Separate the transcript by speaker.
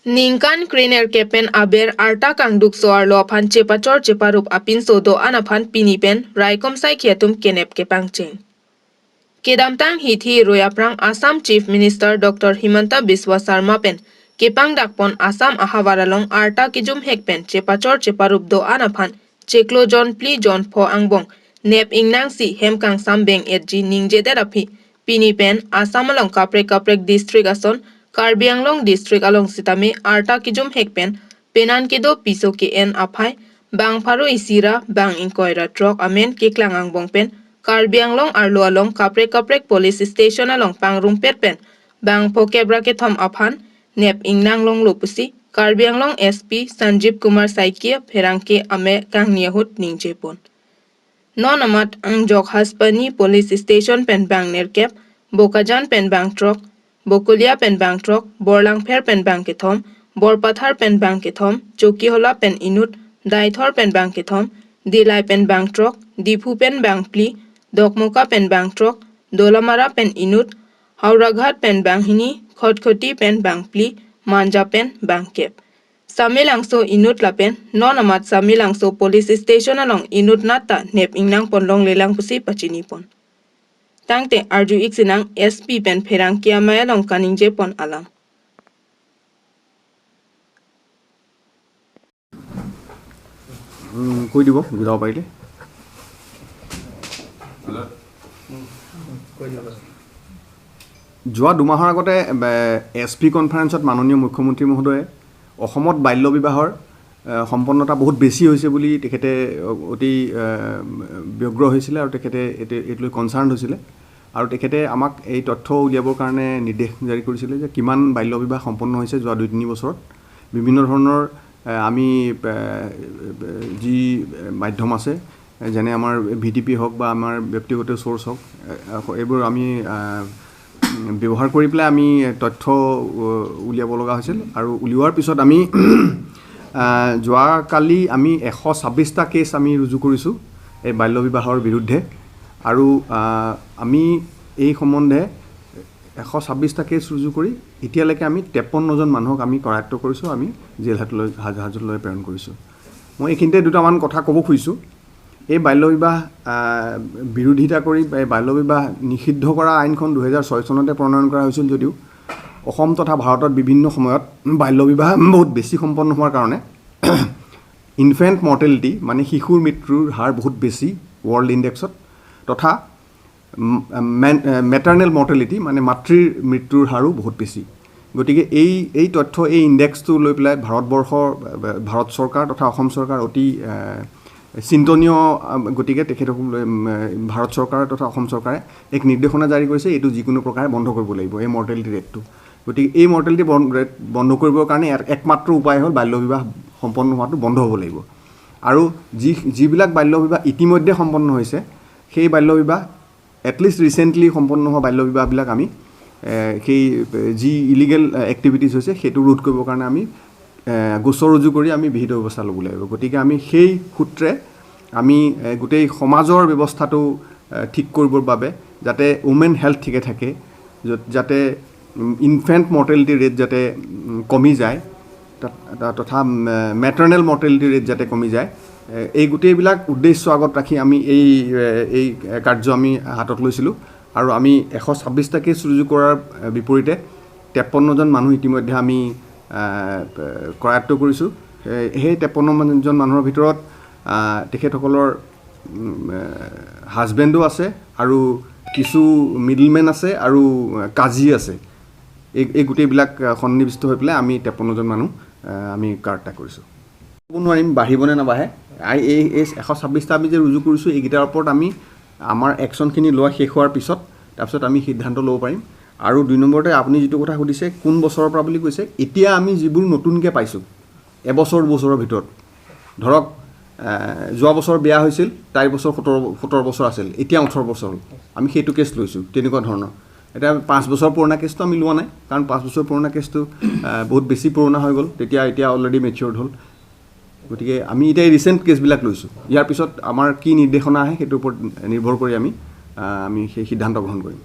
Speaker 1: Ningkan Kriner kepen aber arta kangduk soar lo phan chepachor cheparup apin sodo anaphan pinipen raikom sai khiatum kenep kepangcheng. Kedamtang hithi royaprang Assam Chief Minister Dr. Himanta Biswa Sarma pen kepang dakpon Assam ahawaralong arta kijum hekpen chepachor cheparup do anaphan cheklo jon pli jon pho angbong nep ingnang si hemkang sambeng etji ningje derapi pinipen Assam along kaprek kaprek district ason Karbi Anglong district along sitame arta kijum hekpen penan kedo piso ke en aphai bang pharo isira bang inkoira truck amen keklang angbong pen Karbi Anglong arlo along kaprek kaprek police station along pangrum pet pen bang phokebra ke thom aphan nep ingnang long lopusi Karbi Anglong SP Sanjeev Kumar Saikia pherangke ame kangniahut ningjepon nonamat angjok haspani police station pen bang nerkep Bokajan pen bang truck Bokulia pen bang truck Borlangpher pen bang kethom Borpathar pen bang kethom Chokihola pen inut Daithor pen bang kethom Dilai pen bang truck Diphu pen bang pli Dokmoka pen bang truck Dolamara pen inut Howraghat pen bang hini Khatkhati pen bang pli Manja pen bang kep Samilangso inut lapen nonamat Samilangso police station along inut nata nep ingnang ponlong lelang pusi pachini pon tangte arju iksinang SP pen pherang kiamayalong kaningje pon alam.
Speaker 2: কৈ দিব বুজাব পাৰিলে। যোৱা 2 মাহৰ আগতে S P কনফাৰেন্সত মাননীয় মুখ্যমন্ত্ৰী মহোদয়ে অসমত বাল্য বিবাহৰ সম্পন্নতা বহুত বেছি হৈছে বুলি তেখেতে অতি ব্যগ্ৰ হৈছিলে আৰু তেখেতে এইটো লৈ কনচাৰ্ণ হৈছিলে আৰু তেখেতে আমাক এই তথ্য উলিয়াবৰ কাৰণে নিৰ্দেশ জাৰি কৰিছিলে যে কিমান বাল্য বিবাহ সম্পন্ন হৈছে যোৱা 2-3 বছৰত। বিভিন্ন ধৰণৰ আমি যি মাধ্যম আছে, যেনে আমাৰ ভিটিপি হওক বা আমাৰ ব্যক্তিগত চ'ৰ্চ হওক, এইবোৰ আমি ব্যৱহাৰ কৰি পেলাই আমি তথ্য উলিয়াব লগা হৈছিল। আৰু উলিওৱাৰ পিছত আমি যোৱাকালি আমি 126টা কেছ আমি ৰুজু কৰিছোঁ এই বাল্য বিবাহৰ বিৰুদ্ধে। আৰু আমি এই সম্বন্ধে 126টা কেছ ৰুজু কৰি এতিয়ালৈকে আমি 53জন মানুহক আমি কৰায়ত্ব কৰিছোঁ, আমি জেল হাজতলৈ প্ৰেৰণ কৰিছোঁ। মই এইখিনিতে দুটামান কথা ক'ব খুজিছোঁ। এই বাল্য বিবাহ বিৰোধিতা কৰি এই বাল্য বিবাহ নিষিদ্ধ কৰা আইনখন 2006 চনতে প্ৰণয়ন কৰা হৈছিল যদিও অসম তথা ভাৰতত বিভিন্ন সময়ত বাল্য বিবাহ বহুত বেছি সম্পন্ন হোৱাৰ কাৰণে ইনফেণ্ট মৰ্টেলিটি, মানে শিশুৰ মৃত্যুৰ হাৰ বহুত বেছি ৱৰ্ল্ড ইণ্ডেক্সত, তথা মেটাৰ্নেল মৰ্টেলিটি, মানে মাতৃৰ মৃত্যুৰ হাৰো বহুত বেছি। গতিকে এই তথ্য, এই ইণ্ডেক্সটো লৈ পেলাই ভাৰতবৰ্ষৰ ভাৰত চৰকাৰ তথা অসম চৰকাৰ অতি চিন্তনীয়। গতিকে তেখেতসকল ভাৰত চৰকাৰ তথা অসম চৰকাৰে এক নিৰ্দেশনা জাৰি কৰিছে, এইটো যিকোনো প্ৰকাৰে বন্ধ কৰিব লাগিব এই মৰ্টেলিটি ৰেটটো। গতিকে এই মৰ্টেলিটি ৰেট বন্ধ কৰিবৰ কাৰণে ইয়াৰ একমাত্ৰ উপায় হ'ল বাল্য বিবাহ সম্পন্ন হোৱাটো বন্ধ হ'ব লাগিব। আৰু যিবিলাক বাল্য বিবাহ ইতিমধ্যে সম্পন্ন হৈছে, সেই বাল্য বিবাহ, এটলিষ্ট ৰিচেণ্টলি সম্পন্ন হোৱা বাল্য বিবাহবিলাক আমি সেই যি ইলিগেল এক্টিভিটিছ হৈছে, সেইটো ৰোধ কৰিবৰ কাৰণে আমি গোচৰ ৰুজু কৰি আমি বিহিত ব্যৱস্থা ল'ব লাগিব। গতিকে আমি সেই সূত্ৰে আমি গোটেই সমাজৰ ব্যৱস্থাটো ঠিক কৰিবৰ বাবে, যাতে উমেন হেল্থ ঠিকে থাকে, যাতে ইনফেণ্ট মৰ্টেলিটি ৰেট যাতে কমি যায় তথা মেটাৰ্নেল মৰ্টেলিটি ৰেট যাতে কমি যায়, এই গোটেইবিলাক উদ্দেশ্য আগত ৰাখি আমি এই কাৰ্য আমি হাতত লৈছিলোঁ। আৰু আমি 126টা কেছ ৰুজু কৰাৰ বিপৰীতে 53জন মানুহ ইতিমধ্যে আমি কৰায়ত্ব কৰিছোঁ। সেই 53জন মানুহৰ ভিতৰত তেখেতসকলৰ হাজবেণ্ডো আছে আৰু কিছু মিডলমেন আছে আৰু কাজী আছে। এই গোটেইবিলাক সন্নিৱিষ্ট হৈ পেলাই আমি 53জন মানুহ আমি কৰায়ত্ত কৰিছোঁ। ক'ব নোৱাৰিম বাঢ়িবনে নাবাঢ়ে। এই 126টা আমি যে ৰুজু কৰিছোঁ, এইকেইটাৰ ওপৰত আমি আমাৰ একশ্যনখিনি লোৱা শেষ হোৱাৰ পিছত তাৰপিছত আমি সিদ্ধান্ত ল'ব পাৰিম। আৰু 2 নম্বৰতে আপুনি যিটো কথা সুধিছে, কোন বছৰৰ পৰা বুলি কৈছে, এতিয়া আমি যিবোৰ নতুনকৈ পাইছোঁ এবছৰ দুবছৰৰ ভিতৰত, ধৰক যোৱা বছৰ বিয়া হৈছিল, তাইৰ বছৰ 17 বছৰ আছিল, এতিয়া 18 বছৰ হ'ল, আমি সেইটো কেছ লৈছোঁ। তেনেকুৱা ধৰণৰ এতিয়া 5 বছৰ পুৰণা কেছটো আমি লোৱা নাই, কাৰণ 5 বছৰ পুৰণা কেছটো বহুত বেছি পুৰণা হৈ গ'ল তেতিয়া, এতিয়া অলৰেডি মেচিয়ৰ্ড হ'ল। গতিকে আমি এতিয়া এই ৰিচেণ্ট কেছবিলাক লৈছোঁ। ইয়াৰ পিছত আমাৰ কি নিৰ্দেশনা আহে, সেইটোৰ ওপৰত নিৰ্ভৰ কৰি আমি সেই সিদ্ধান্ত গ্ৰহণ কৰিম।